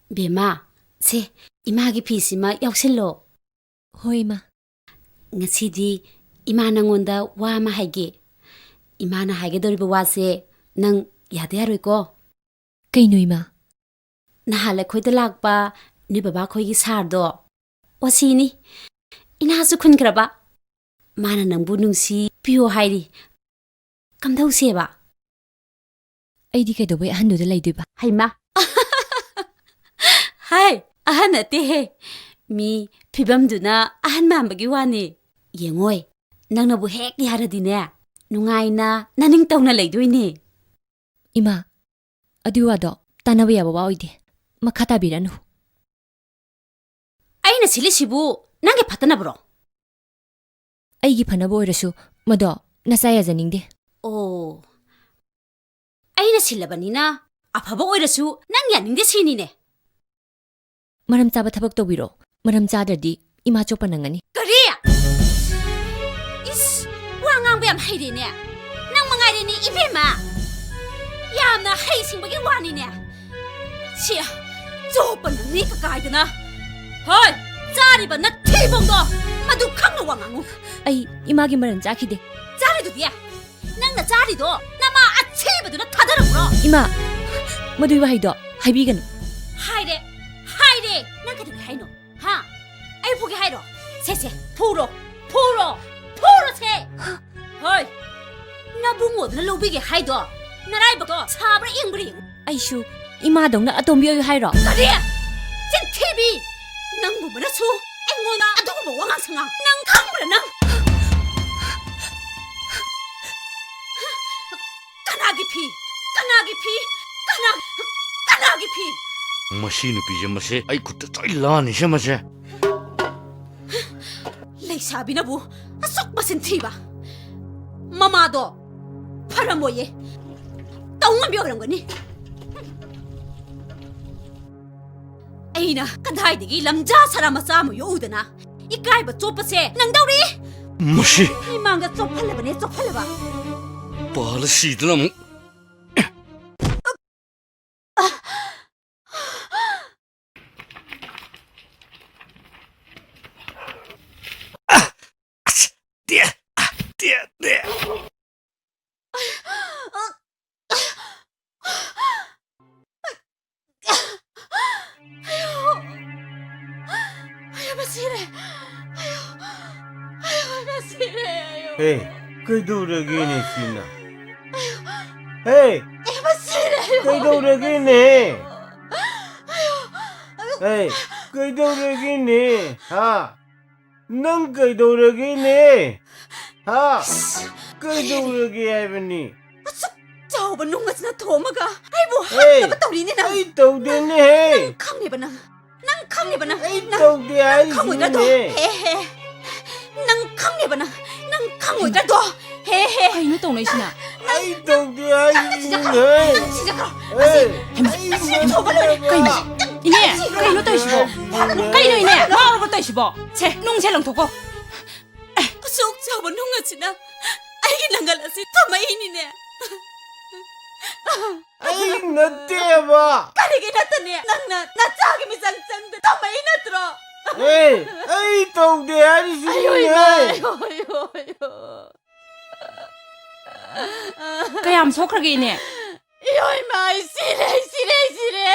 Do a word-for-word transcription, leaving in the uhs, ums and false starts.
ꯕꯦꯝꯃ, ꯁꯦ, ꯏꯃꯥꯒꯤ ꯐꯤꯁꯤꯃ ꯌꯥꯎꯁꯤꯜꯂꯣ꯫ ꯍꯣꯏ, ꯏꯃꯥ꯫ ꯉꯁꯤꯗꯤ ꯏꯃꯥ ꯅꯪꯉꯣꯟꯗ ꯋꯥ ꯑꯃ ꯍꯥꯏꯒꯦ꯫ ꯏꯃꯥꯅ ꯍꯥꯏꯒꯗꯧꯔꯤꯕ ꯋꯥꯁꯦ ꯅꯪ ꯌꯥꯗ ꯌꯥꯔꯣꯏꯀꯣ꯫ ꯀꯩꯅꯣ, ꯏꯃꯥ? ꯅꯍꯥꯟ ꯑꯩꯈꯣꯏꯗ ꯂꯥꯛꯄ ꯅꯣꯏ ꯕꯕꯥꯈꯣꯏꯒꯤ ꯁꯥꯔꯗꯣ, ꯑꯣ, ꯁꯤꯅꯤ꯫ ꯏꯅꯥꯁꯨ ꯈꯨꯟꯈ꯭ꯔꯕ꯫ ꯃꯥꯅ ꯅꯪꯕꯨ ꯅꯨꯡꯁꯤ ꯄꯤꯌꯣ ꯍꯥꯏꯔꯤ꯫ ꯀꯝꯗꯧꯁꯦꯕ? ꯑꯩꯗꯤ ꯀꯩꯗꯧꯕꯩ ꯑꯍꯟꯗꯨꯗ ꯂꯩꯗꯣꯏꯕ? ꯍꯩꯃꯥ! ꯍꯥꯏ, ꯑꯍꯟ ꯅꯠꯇꯦꯍꯦ꯫ ꯃꯤ ꯐꯤꯕꯝꯗꯨꯅ ꯑꯍꯟ ꯃꯥꯟꯕꯒꯤ ꯋꯥꯅꯤ꯫ ꯌꯦꯡꯉꯣꯏ, ꯅꯪꯅꯕꯨ ꯍꯦꯛ ꯌꯥꯔꯗꯤꯅꯦ, ꯅꯨꯡꯉꯥꯏꯅ ꯅꯅꯤꯡꯇꯧꯅ ꯂꯩꯗꯣꯏꯅꯦ꯫ ꯏꯃꯥ, ꯑꯗꯨꯏ ꯋꯥꯗꯣ ꯇꯥꯟꯅꯕ ꯌꯥꯕ ꯋꯥ ꯑꯣꯏꯗꯦ꯫ ꯃꯈꯥ ꯇꯥꯕꯤꯔꯅꯨ꯫ ꯑꯩꯅ ꯁꯤꯜꯂꯤꯁꯤꯕꯨ ꯅꯪꯒꯤ ꯐꯠꯇꯅꯕ꯭ꯔꯣ? ꯑꯩꯒꯤ ꯐꯅꯕ ꯑꯣꯏꯔꯁꯨ ꯃꯗꯣ ꯅꯆꯥ ꯌꯥꯖꯅꯤꯡꯗꯦ꯫ ꯑꯣ, ꯑꯩꯅ ꯁꯤꯜꯂꯕꯅꯤꯅ ꯑꯐꯕ ꯑꯣꯏꯔꯁꯨ ꯅꯪ ꯌꯥꯅꯤꯡꯗꯦ ꯁꯤꯅꯤꯅꯦ꯫ ꯃꯔꯝ ꯆꯥꯕ ꯊꯕꯛ ꯇꯧꯕꯤꯔꯣ꯫ ꯃꯔꯝ ꯆꯥꯗ꯭ꯔꯗꯤ ꯏꯃꯥ ꯆꯣꯞꯄ ꯅꯪꯉꯅꯤ꯫ ꯀꯔꯤ? ꯏꯁ, ꯋꯥ ꯉꯥꯡꯕ ꯌꯥꯝ ꯍꯩꯔꯦꯅꯦ꯫ ꯅꯪ ꯃꯉꯥꯏꯔꯦꯅꯦ ꯏꯕꯦꯝꯃ꯫ ꯌꯥꯝꯅ ꯍꯩꯁꯤꯡꯕꯒꯤ ꯋꯥꯅꯤꯅꯦ꯫ ꯁꯤ ꯆꯣꯞꯄ ꯅꯪꯅꯤ ꯀꯀꯥꯏꯗꯅ꯫ ꯍꯣꯏ, ꯆꯥꯔꯤꯕ ꯅꯊꯤꯕꯣꯡꯗꯣ ꯃꯗꯨ ꯈꯪꯅ ꯋꯥ ꯉꯥꯡꯉꯨ꯫ ꯑꯩ ꯏꯃꯥꯒꯤ ꯃꯔꯟ ꯆꯥꯈꯤꯗꯦ꯫ ꯆꯥꯔꯤꯗꯨꯗꯤ? ꯅꯪꯅ ꯆꯥꯔꯤꯗꯣ ꯅꯃꯥ ꯑꯊꯤꯕꯗꯨꯅ ꯊꯥꯗꯔꯛꯄ꯭ꯔꯣ? ꯏꯃꯥ, ꯃꯗꯨꯒꯤ ꯋꯥꯍꯩꯗꯣ ꯍꯥꯏꯕꯤꯒꯅꯨ꯫ ꯍꯥꯏꯔꯦ, ꯍꯥꯏꯔꯦ꯫ ꯅꯪ ꯀꯩꯗꯧꯒꯦ ꯍꯥꯏꯅꯣ? ꯍꯥ? ꯑꯩ ꯐꯨꯒꯦ ꯍꯥꯏꯔꯣ? ꯁꯦ, ꯁꯦ, ꯐꯨꯔꯣ, ꯐꯨꯔꯣ, ꯐꯨꯔꯣ ꯁꯦ꯫ ꯍꯣꯏ, ꯅꯕꯨꯡꯉꯣꯗꯨꯅ ꯂꯧꯕꯤꯒꯦ ꯍꯥꯏꯗꯣ ꯅꯔꯥꯏꯕꯛꯇꯣ ꯁꯥꯕ꯭ꯔꯥ ꯏꯪꯕ꯭ꯔꯥ ꯌꯦꯡꯉꯨ꯫ ꯑꯩꯁꯨ ꯏꯃꯥꯗꯧꯅ ꯑꯇꯣꯝꯕꯤ ꯑꯣꯏꯌꯨ ꯍꯥꯏꯔꯣ? ꯀꯔꯤ? ꯆꯤꯟꯊꯤꯕꯤ! ꯅꯪꯒꯨꯝꯕꯅꯁꯨ ꯑꯩꯉꯣꯟꯗ ꯑꯗꯨꯒꯨꯝꯕ ꯋꯥꯉꯥꯡ ꯁꯉꯥꯡ ꯅꯪ ꯈꯪꯕ꯭ꯔꯥ ꯅꯪ? ꯀꯅꯥꯒꯤ ꯐꯤ? ꯀꯅꯥꯒꯤ ꯐꯤ? ꯀꯅꯥ-, ꯀꯅꯥꯒꯤ ꯐꯤ? ꯃꯁꯤ ꯅꯨꯄꯤꯁꯦ, ꯃꯁꯦ ꯑꯩ ꯈꯨꯠꯇ ꯁꯣꯏ ꯂꯥꯟꯅꯤꯁꯦ ꯃꯁꯦ꯫ ꯂꯩꯁꯥꯕꯤꯅꯕꯨ ꯑꯁꯨꯛ ꯃꯆꯤꯟ ꯊꯤꯕ꯫ ꯃꯃꯥꯗꯣ ꯐꯔꯝꯃꯣꯏꯌꯦ꯫ ꯇꯧ ꯉꯝꯕꯤ ꯑꯣꯏꯔꯝꯒꯅꯤ꯫ ꯑꯩꯅ ꯀꯗꯥꯏꯗꯒꯤ ꯂꯝꯖꯥ ꯁꯔꯥ ꯃꯆꯥ ꯑꯃ ꯌꯣꯛꯎꯗꯅ ꯏꯀꯥꯏꯕ ꯆꯣꯞꯄꯁꯦ ꯅꯪꯗꯧꯔꯤ꯫ ꯃꯁꯤ ꯃꯤꯃꯥꯡꯗ ꯆꯣꯞꯍꯜꯂꯕꯅꯦ, ꯆꯣꯞꯍꯜꯂꯕ꯫ ꯄꯥꯜꯂ ꯁꯤꯗꯅ ꯑꯃꯨꯛ꯫ ꯁꯤꯔꯦ꯫ ꯑꯌꯣ꯫ ꯑꯌꯣ, ꯏꯃꯥ ꯁꯤꯔꯦ꯫ ꯑꯌꯣ꯫ ꯍꯦ, ꯀꯩꯗꯧꯔꯒꯦꯅꯦ ꯁꯤꯅ? ꯍꯦ, ꯏꯃꯥ ꯁꯤꯔꯦ꯫ ꯑꯌꯣ꯫ ꯀꯩꯗꯧꯔꯒꯦꯅꯦ? ꯍꯦ, ꯀꯩꯗꯧꯔꯒꯦꯅꯦ? ꯍꯥ? ꯅꯪ ꯀꯩꯗꯧꯔꯒꯦꯅꯦ? ꯍꯥ? ꯀꯩꯗꯧꯔꯒꯦ ꯍꯥꯏꯕꯅꯤ? ꯑꯁꯨꯛ ꯆꯥꯎꯕ ꯅꯨꯡ ꯑꯁꯤꯅ ꯊꯣꯝꯃꯒ ꯑꯩꯕꯨ ꯍꯦ, ꯍꯥꯠꯅꯕ ꯇꯧꯔꯤꯅꯦ ꯅꯪ꯫ ꯑꯩ ꯇꯧꯗꯦꯅꯦꯍꯦ꯫ ꯈꯪꯉꯦꯕ ꯅꯪ꯫ ꯅꯪ ꯈꯪꯉꯦꯕ ꯅꯪ꯫ ꯑꯩ ꯅꯪ ꯇꯧꯗꯦ ꯈꯪꯉꯣꯏꯗ꯭ꯔꯥꯗꯣ? ꯍꯥꯏꯁꯤꯅꯤꯅꯦ꯫ ꯍꯦ ꯍꯦ꯫ ꯅꯪ ꯈꯪꯉꯦꯕ ꯅꯪ꯫ ꯅꯪ ꯈꯪꯉꯣꯏꯗ꯭ꯔꯥꯗꯣ? ꯍꯦ ꯍꯦ꯫ ꯀꯩꯅꯣ ꯇꯧꯅꯩꯁꯤꯅ? ꯑꯩ ꯇꯧꯗꯦ ꯅꯪ ꯁꯤꯖꯈ꯭ꯔꯣ꯫ ꯍꯥꯏꯁꯤꯅꯤꯅꯦ꯫ ꯅꯪ ꯁꯤꯖꯈ꯭ꯔꯣ꯫ ꯍꯦ, ꯑꯁꯤ ꯑꯩ ꯑꯁꯤ ꯊꯣꯛꯄ ꯂꯣꯏꯔꯦ꯫ ꯀꯩꯅꯣ? ꯏꯅꯦ, ꯀꯩꯅꯣ ꯇꯧꯔꯤꯁꯤꯕꯣ? ꯀꯩꯅꯣ ꯏꯅꯦ? ꯉꯥꯎꯔꯕ ꯇꯧꯔꯤꯁꯤꯕꯣ? ꯁꯦ, ꯅꯨꯡꯁꯦ ꯂꯪꯊꯣꯛꯀꯣ꯫ ꯑꯁꯨꯛ ꯆꯥꯎꯕ ꯅꯨꯡ ꯑꯁꯤꯅ ꯑꯩꯒꯤ ꯅꯪꯒꯜ ꯑꯁꯤ ꯊꯝꯃꯛꯏꯅꯤꯅꯦ꯫ ꯑꯩ ꯅꯠꯇꯦꯕ꯫ ꯀꯔꯤꯒꯤ ꯅꯠꯇꯅꯦ? ꯅꯪꯅ ꯅꯆꯥꯒꯤ ꯃꯤꯆꯪ ꯆꯪꯗ ꯊꯝꯃꯛꯏ ꯅꯠꯇ꯭ꯔꯣ? ꯑꯦ, ꯑꯩ ꯇꯧꯗꯦ ꯑꯌꯣ ꯏꯃꯥ, ꯍꯥꯏꯔꯤꯁꯤꯅꯤꯅꯦ꯫ ꯑꯌꯣ, ꯑꯌꯣ, ꯑꯌꯣ꯫ ꯀꯌꯥꯝ ꯁꯣꯛꯈ꯭ꯔꯒꯦ ꯏꯅꯦ? ꯑꯌꯣ ꯏꯃꯥ, ꯑꯩ ꯁꯤꯔꯦ, ꯑꯩ ꯁꯤꯔꯦ, ꯑꯩ ꯁꯤꯔꯦ꯫